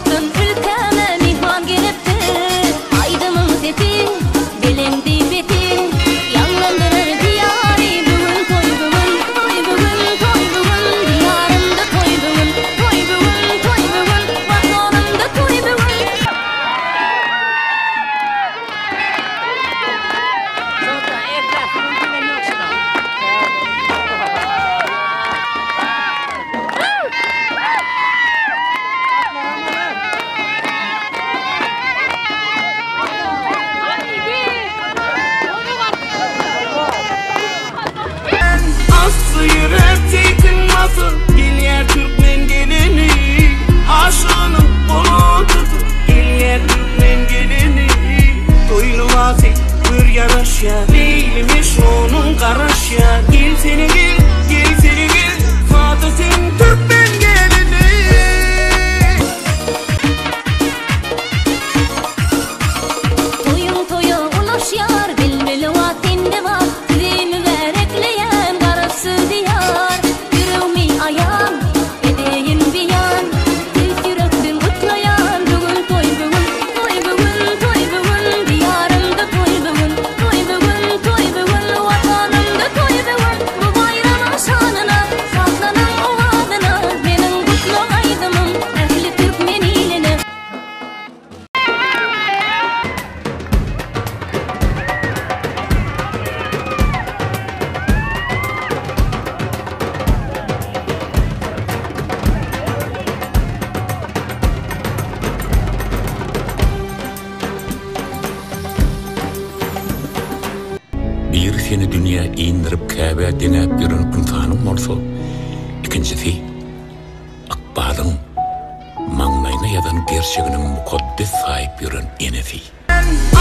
Uzakdan ülkäme myhman gelipdir. Aýdymyň sesi, belendi pesi, Ýaňlandyrar Diýary bu gün toý bu gün, Toý bu gün, toý bu gün, Diýarymda toý bu gün, Toý bu gün, toý bu gün, Watanymda toý bu gün. Asly ýürek teýkin basyp gelýär türkmen gelini Aşygynyň goluny tutup gelýär türkmen gelini Toý lybasy gör ýaraşýar Leýlimi şonuň garaşýar Gelsene gel, gelsene gel Sada sen türkmen gelini. Toýuň toýa ulaşýar, bilbili wa sende bar, Sizi mübärekleýän Garaşsyz Diýar. Ýüregimi aýan, edeýin beýan, Tüýs ýürekden gutlaýan, bu gün toý bu gün, Toý bu gün, toý bu gün, Diýarymda toý bu gün, Toý bu gün, toý bu gün, Watanymda toý bu gün. Bu baýramyň şanyna, şatlanyň owazyna, Meniň gutlag aýdymym ähli türkmen iline. Biri seni dünýä indirip Käbä deňäp ýören ynsanyň bolsa, ikinjisi ykbalyň maňlaýyna ýazan gerçeginiň mukaddes saýyp ýören enesi.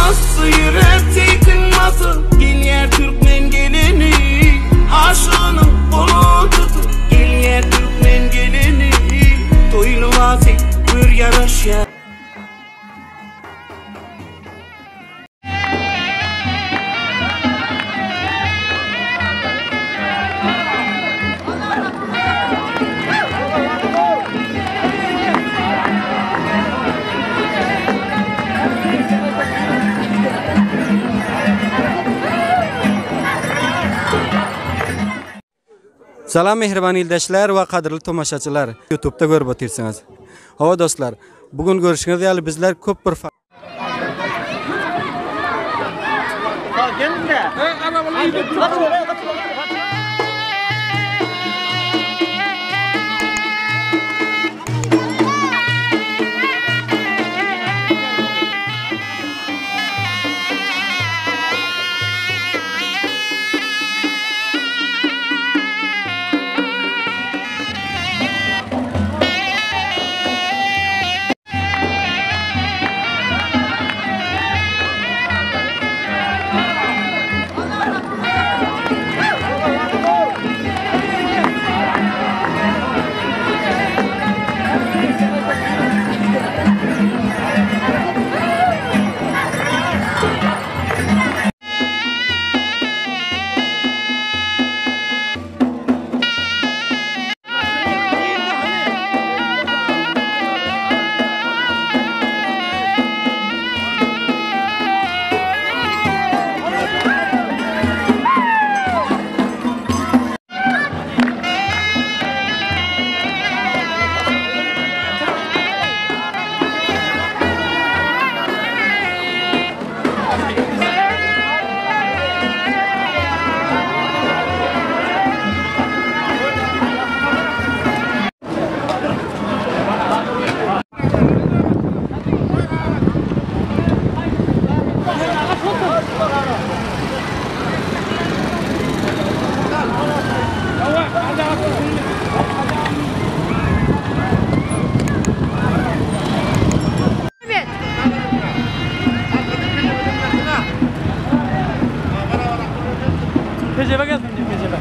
Asly ýürek teýkin basyp gelýär türkmen gelini Aşygynyň goluny tutup gelýär türkmen gelini Toý lybasy gör ýaraşýar. Salam mähriban ildeşler we gadyrly tomaşaçylar. Youtube-da görüp otyrsyňyz. Hawa dostlar, bu gün görşüňiz ýaly bizler köp bir Pejebe gelsin diýip pejebe.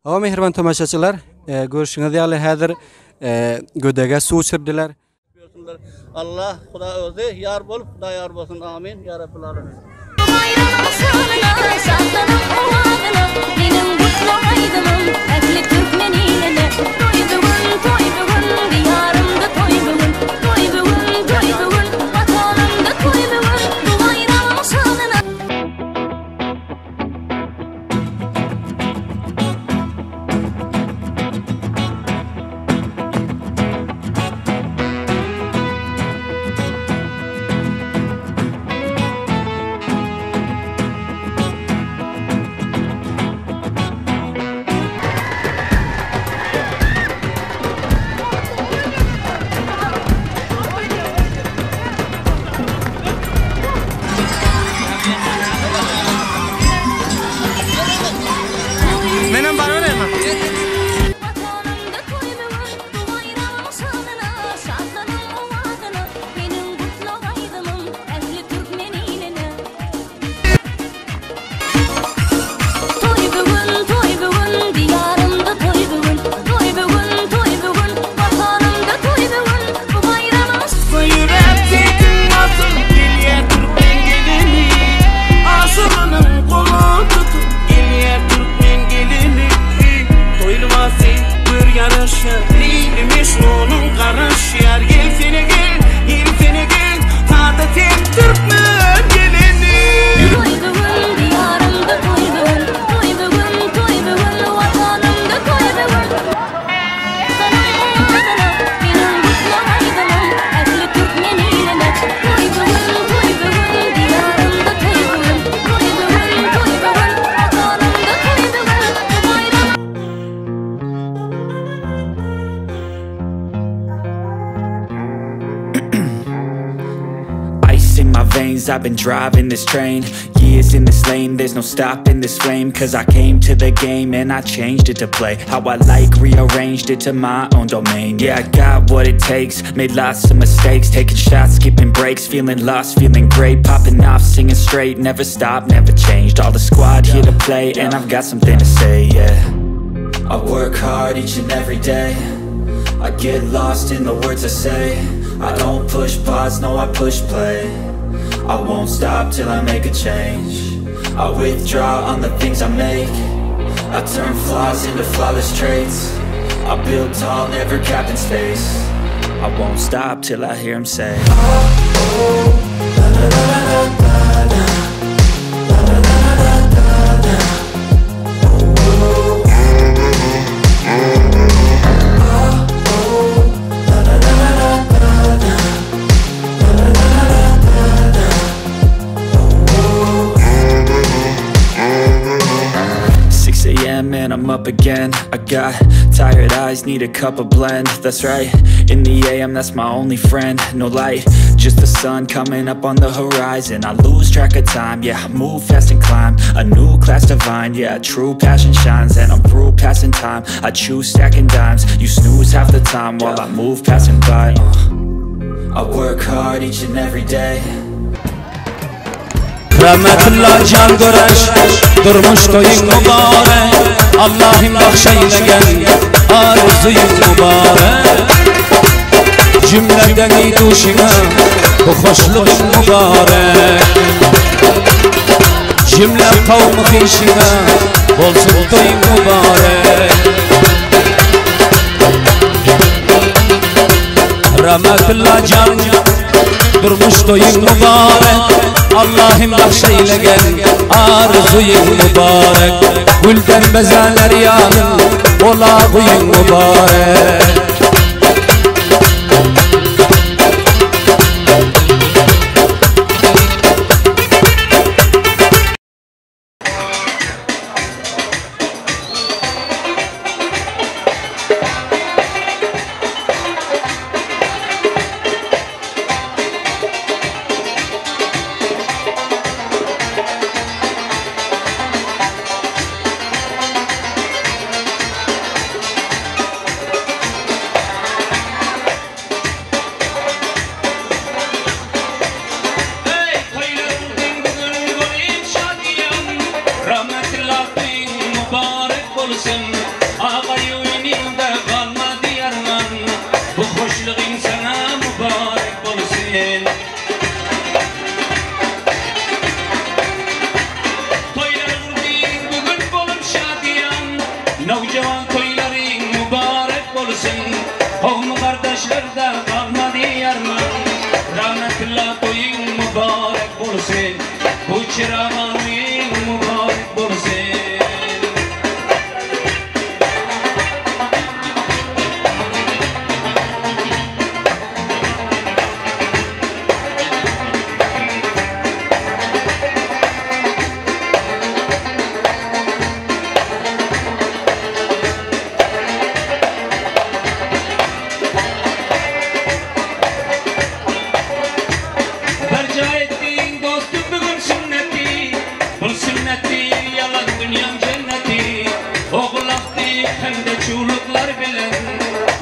Hawa mähriban tomaşaçylar, görşüňiz ýaly häzir gödege suw içirdiler. Allah Huda özi ýar bolup Huda ýar bolsun amin ýa Rabbil alamin. Baýramyň şanyna, şatlanym owazyna, Meniň gutly aýdymym ähli türkmen iline. Toý bu gün, toý bu gün, Diýarymda toý bu gün. Toý bu gün, toý bu gün, Watanymda toý bu gün. Bu baýramyň şanyna. I've been driving this train. Years in this lane, there's no stopping this flame. Cause I came to the game and I changed it to play how I like, rearranged it to my own domain. Yeah, I got what it takes, made lots of mistakes, taking shots, skipping breaks, feeling lost, feeling great, popping off, singing straight, never stopped, never changed. All the squad here to play, and I've got something to say, yeah. I work hard each and every day. I get lost in the words I say. I don't push pause, no I push play. I won't stop till I make a change. I withdraw on the things I make. I turn flaws into flawless traits. I build tall, never capped in space. I won't stop till I hear him say, oh, la, la, la, la, la, la. La, la, la, la, la, la. Oh, oh. La, la, la, la, la, la. La, la, la, la, la, la. Oh, oh. 6 a.m. and I'm up again. I got tired eyes, need a cup of blend. That's right, in the AM, that's my only friend. No light, just the sun coming up on the horizon. I lose track of time, yeah, I move fast and climb a new class divine, yeah, true passion shines. And I'm through passing time, I choose stacking dimes. You snooze half the time while I move passing by. I work hard each and every day. Rahmetulla can göreş, durmuş toyun mübarek. Allah'ım bahşeylegen arzuyun mübarek. Cümleden iyi duşuna bu hoşluğun mübarek. Cümle kavmi khişine bolsun toyun mübarek. Rahmetulla can durmuş toyun mübarek. Allah'ım bahşeylegen arzuyun mübarek. Gülden bezeler yanın olağıyın mübarek.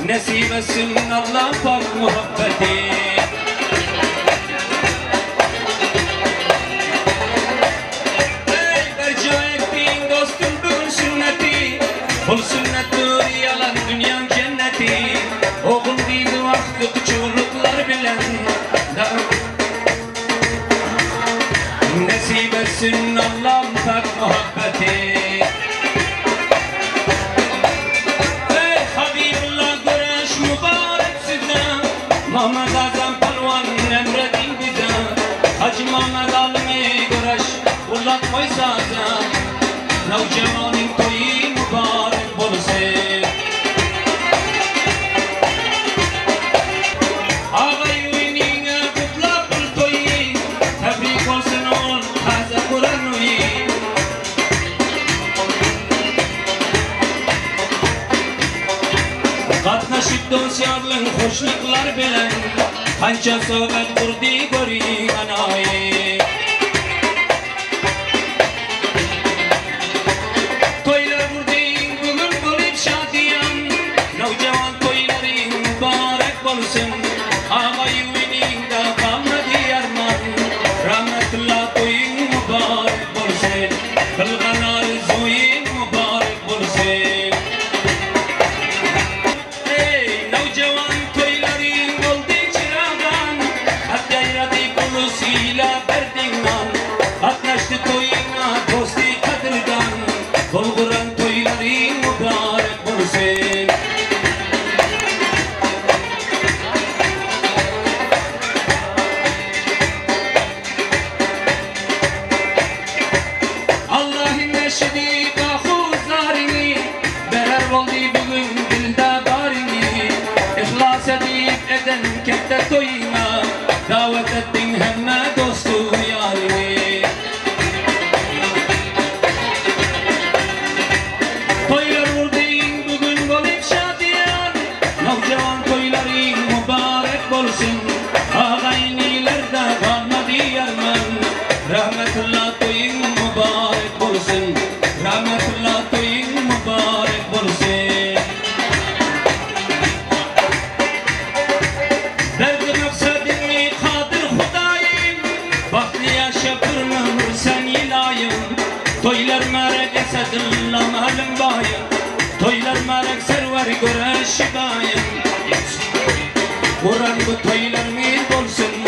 Nesibesin Allah pak muhabbeti. Ey berca ettiğin dostum bugün sünneti, bul sünnettir yalan dünyanın cenneti. Oğul değil vakti çuluklar bilen, nesibesin Allah pak muhabbeti. Muhammed Azam Palvan emredin bize, Hacı Mehmet Almi Güreş kulak koysa Navcevanın toyu mübarek bolsun. Ağay uyunine kutla bul toyu, tebrik olsun ol taze Kur'an uyu. Qatnaşıp dost yarlın hoşluklar bilen, Qancha sohbet qurdi ko'ring anay. Dolguran toýlaryň mübarek bolsun. Allahyň eşidip ahu-zaryňy, Berer boldy bu gün dilde baryňy. Yhlas edip eden ketde toýuňa, Dawet etdiň hemme dostu-ýaryňy. Toýlar gurdyň bu gün bolup şadyýan, Nowjawan toýlaryň mübarek bolsun. Aga-inilerde galmady ýarman, Rahmetulla toýuň mübarek bolsun. Rahmetulla toýuň mübarek bolsun. Berdi maksadyňy kadyr Hudaýym, Bagtly ýaşa bir ömür sen ylaýym. Toýlar märek Esedulla Mälim baýym, Toýlar märek Serwer Göreşi baýym. Guran bu toýlaryňyz bolsun.